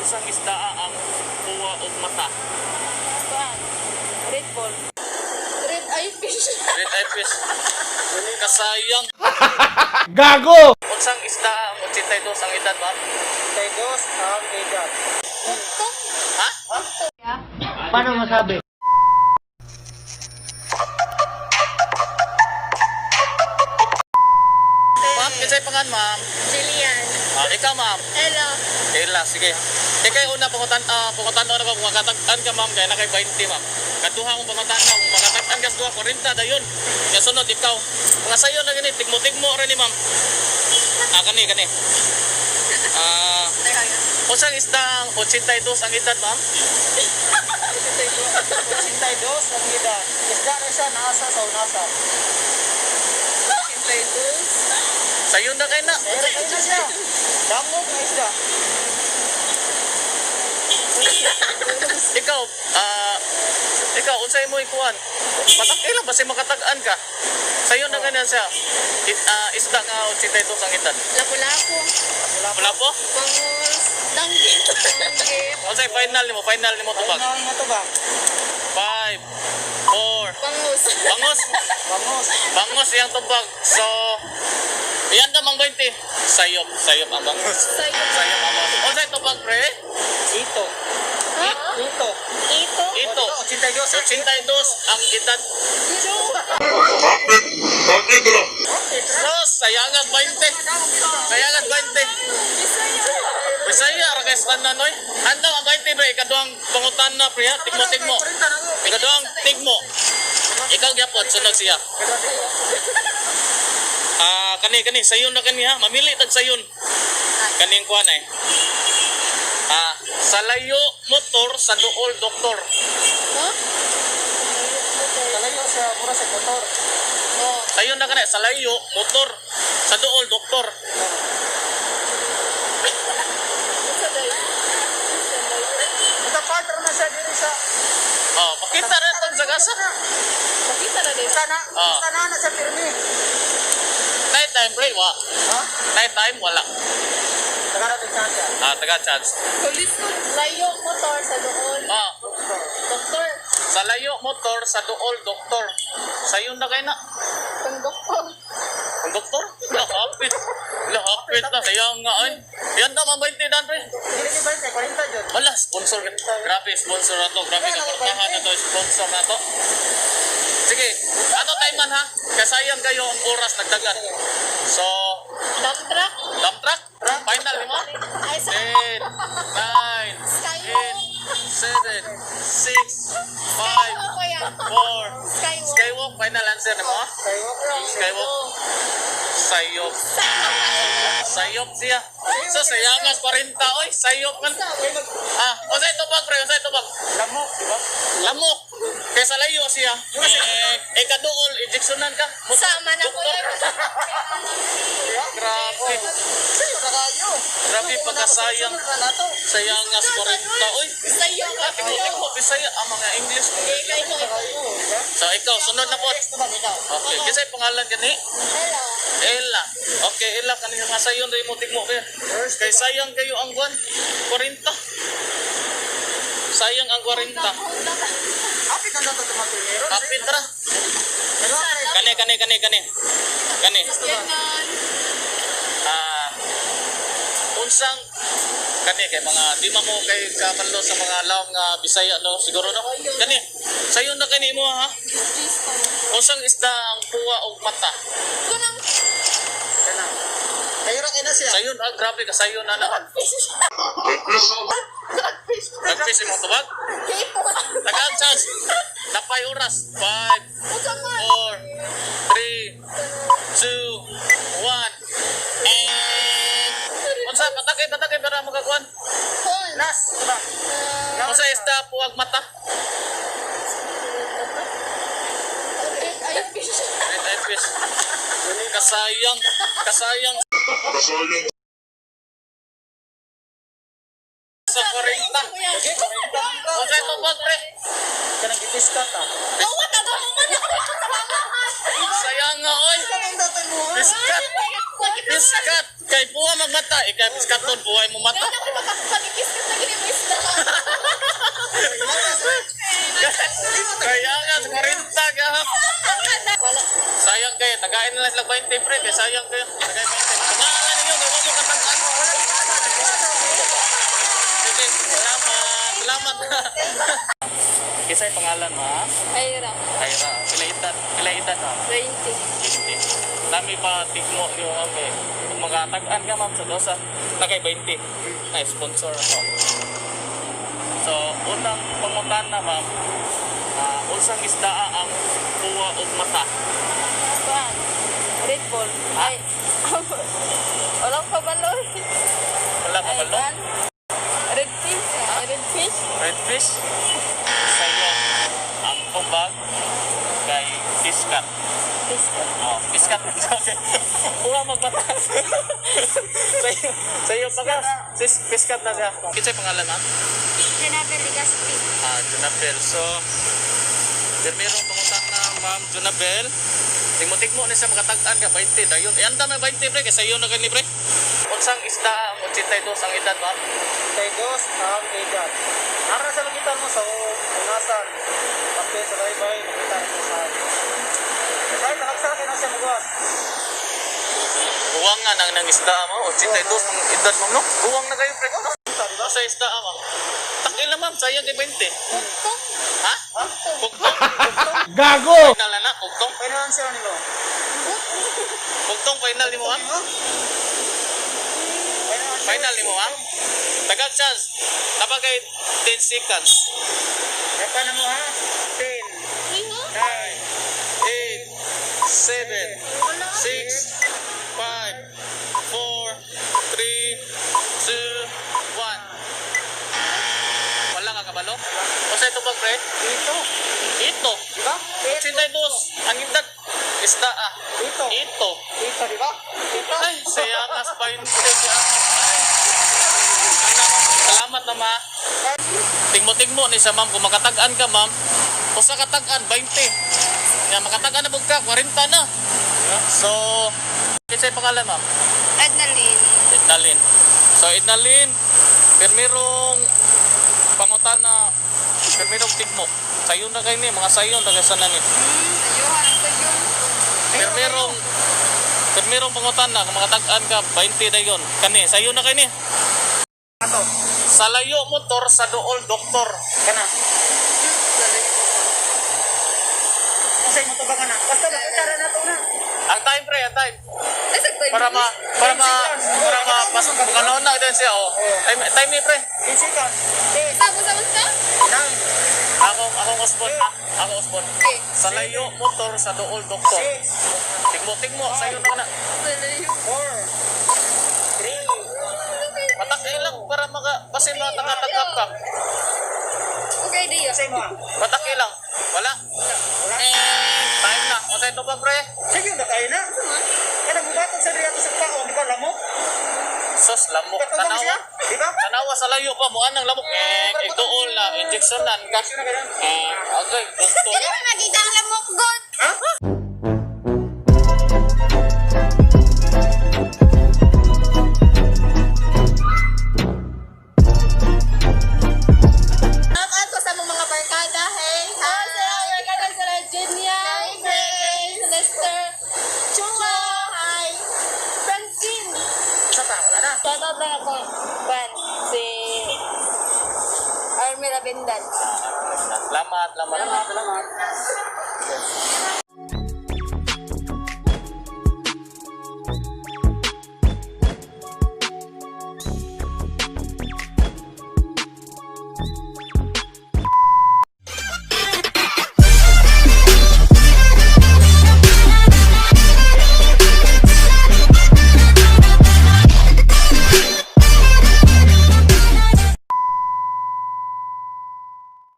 Unsang isda ang puwa og mata? Kuan. Red ball. Red eye fish. Red eye fish. Kasayang. Gago! Unsang isda ang 82 ang edad, ma'am? 82 ang edad. Ha? Paano masabi? Ma'am, kinsay pangan, ma'am? Jillian. Ah, ikaw, ma'am. Hello. Ela, sige. Ikay una pangutan na ko kung makatag-an ka, ma'am, kay na kay 20, ma'am. Kaduha kong pangutan na kung makatag-an ka sa duha 40 dayon. Kaya sunod ikaw. Mga sayo na gani tigmo-tigmo ra ni, ma'am. Ah, kani kani. Ah, unsang isda ang 82 ang edad, ma'am? 82 ang edad. Isda na siya, nasa sa unasa. Sayo na kay na. Pero kayo na siya. Damog na isda. Ikaw, ikaw unsay mo ikuan? Patak ila basta makatag-an ka. Sayo na ganyan siya. Isda nga 82 ang edad. Lapu-lapu. Wala po? Bangus. Danggit. Danggit. Unsay final nimo? Final nimo tubag. Final nga to ba? 5, 4, Bangus. Bangos. Bangos. Bangos iyang tubag. So, iyan na mang 20. Sayop, sayop ang bangos. Sayo. Sayop ang bangos. Unsay tubag, pre? Ito. Ha? Ito. Ito. Ito. 82. 82 ang edad. So, sayangan 20. Sayangan 20. Bisaya. Bisaya ra kay sa tanan oy. Anda ang 20, pre, ikaduhang pangutan na, pre, ha? Tigmo tigmo. Ikaduhang tigmo. Ikaw gyapon sunod siya. Ah, kani kani sayon na kani ha. Mamili tag sayon. Kaning kuan ay. Ah, sa layo motor sa duol doktor. Ha? Kalayo sa mura sa motor. Oh. Sayon na kani sa layo motor sa duol doktor. Sa day. Ito partner na siya diri sa Oh, makita ra tong sa gasa. Makita na din. sana Ah. sana na sa pirmi. Night time pre wa. Ha? Night time wala. Taga natin sa siya. Ah, taga chance. Kulisod. Layo motor sa doon. Ah, Doktor. sa layo motor sa duol doktor. Sayon na kay na. Kung doktor. Ang doktor? Lahapit. Lahapit na. Sayang nga ay. Yan na mga 20 dan pre. Dili ni 20, 40 jud. Wala, sponsor. Grabe, sponsor na to. Grabe, kaportahan na to. Sponsor na to. Sige, ano time man ha? Kasayang kayo ang oras nagdagan. So, Dump truck. dump truck? Final, di mo? Ay, sa 10, 9, Skywalk. 8, 7, 6, 5, Skywalk kuya. 4. Skywalk. Skywalk, final answer ni mo? Kayo. Skywalk. Sayop. Sayop siya. So, sayangas 40. Oy, sayop man. Ah, o sa ito bag, pre? O sa ito bag? Lamok, di ba? Lamok. Kaya sa layo siya. Eh, eh kaduol, injeksyonan ka. Sama na kuya. Grabe. Sayo na kayo. Grabe pagkasayang. Sunod na nato. Sayangas 40. Oy, Sayo ka tingnan kuya. mo, Bisaya ang mga English. Kay mo. Kayo, di ba? So, ikaw, sunod na po. Next naman ikaw. Okay, kasi pangalan gani? Hello. Ella. Okay, Ella, kanina nga sayon rin mo tigmo kayo. First, Kay sayang kayo ang kwan, 40. Sayang ang 40. Happy ka na to tumatingero. Kapit ra. Pero Kani, kani, kani, kani. Kani. Ganon. Ah, unsang kani kay mga di man mo kay kabalo sa mga lawom nga Bisaya no siguro no kani sayon na kani mo ha. Gisto. Unsang isda ang puwa og mata? Kunang kana. Kayo ra kay na siya. Sayon ah, grabe ka sayon na na. fish. Dragfish. Nagpis mo tubag. Kipot. Tagaan chance. Napay oras. 5, Unsa man? 4, 3, 2, 1. And unsa patagay patagay para makakuan. Hon. Last, di ba? Unsa isda puwag mata? Red eye fish. Red eye fish. Kasayang, kasayang sa 40. Kuya. Unsa ito bag pre? Kanang gipiskat ah. Oh, what the man? Sayang nga oy. Kanang datoy mo. ha? Piskat. Piskat. Kay buwa magmata, ikay piskaton buhay mo mata. Pag-ipiskat na na lang sila 20, pre. Kaya sayang kayo. Tagay 20. Tungaan ninyo, kaya wag mo katag-an. Sige, salamat. Salamat. Kisa'y pangalan, ma? Ayra. Ayra. Pila edad? Pila edad, ma'am? 20. 20. Dami pa tigmo niyo, ma'am, eh. Kung makatag-an ka, ma'am, sa dosa, nakay 20. Ay, sponsor ako. So, unang pangutana, ma'am, unsang isda ang kuwa og mata? Kuan. Red Bull. Ay. Walang pabalo. Wala pa Ay, ba, no? kuan. Red fish. Ay, red fish. Red fish? Sa'yo, ang kumbag kay fish cut. Fish ka. Oh, fish cut. Kuha magmata. Sa'yo, sa'yo pa ka. Fish cut na siya. Kinsay pangalan, ma'am? Jennifer Ligaspi. Ah, Junabel. So, pirmirong pangutang na Ma'am Junabel. Tigmo-tigmo ni siya makatag-an ka, 20. Dayon. Eh, anda may 20, pre. Kaysa iyo na kay libre. Unsang isda ang 82 ang edad, ma'am? Tagos ang edad. Ara sa makita mo sa ungasan. Kapit sa baybay, makita mo sa. Kahit nakaksa ka na siya magawas. Buwang nga nang nang isda, ma'am. 82 ang edad, ma'am, no? Buwang na kayo, pre. No? Kita, di ba? Sa isda, ma'am. Takil na, ma'am. Sayang kay 20. Bugtong. Ha? Bugtong. Gago! Final na na. Bugtong. Final answer nilo. Bugtong final ni mo, ma'am. Final answer. Final ni mo, ma'am. Tagal chance. Napagay 10 seconds. Dapat na mo ha? 10, Iho? 9, 8, 7, Wala. 6, 5, 4, 3, 2, 1. Wala ka kabalo? O sa ito ba, pre? Ito. Ito. Di ba? 82. Ang edad. Isda ah. Ito. Ito. Ito, di ba? Ito. Ay, siya angas 20. Ay. Salamat na, ma. Tigmo-tigmo ni siya, ma'am. Kung makatag-an ka, ma'am. Usa katag-an, 20. Nga, makatag-an na pug ka, 40 na. So, kinsay pangalan, ma'am? Adnalyn. Ednalyn. So, Ednalyn, pirmirong pangutana, pirmirong tigmo. Sayon na kayo ni, mga sayon, taga na ni. Ayuhan ang sayon. Pirmirong pangutana, kung makatag-an ka, 20 na yun. Kani, sayon na kayo ni. Ato. Sa layo motor, sa dool, doktor. Kana. Unsay mo tubang na? Basta makita ra na to na. Ang time, pre, ang time. Ay, sagtay. Para ma, mas, kung na din siya, oh. Time, time ni, pre. 10 seconds. 10, Tapos sa ka? 9, Ako, Osborn. Ako, Osborn. Okay. Sa layo motor, sa dool, doktor. 6, Tigmo, tigmo, sayo na na. Sa layo. 4, 3. Patak lang para maka kasi matakatagap ka. Okay, di yun. Unsay mo ha? Patak lang. Wala. Wala. Eh, time na. O ito ba, pre? Sige, na kayo na. Kana mubatong sa diri ato sa kaon, di ba lamok? Sos, lamok. Katubang Tanawa. siya, di ba? Tanawa sa layo pa. Muan ang lamok. Eh, dool na. Injection na. Ka. Action na kayo. Eh, okay. Gusto. Dili man makita ang lamok, God. Ha? Shout out ko sa mong mga barkada, hey. Hi. Sa mga barkada, sa Virginia, hi, Grace, Lester, Chua, hi. Francine. Sa pa, wala na. Shout out lang ako, Ban, si Army Rabendan. Salamat, salamat. Salamat.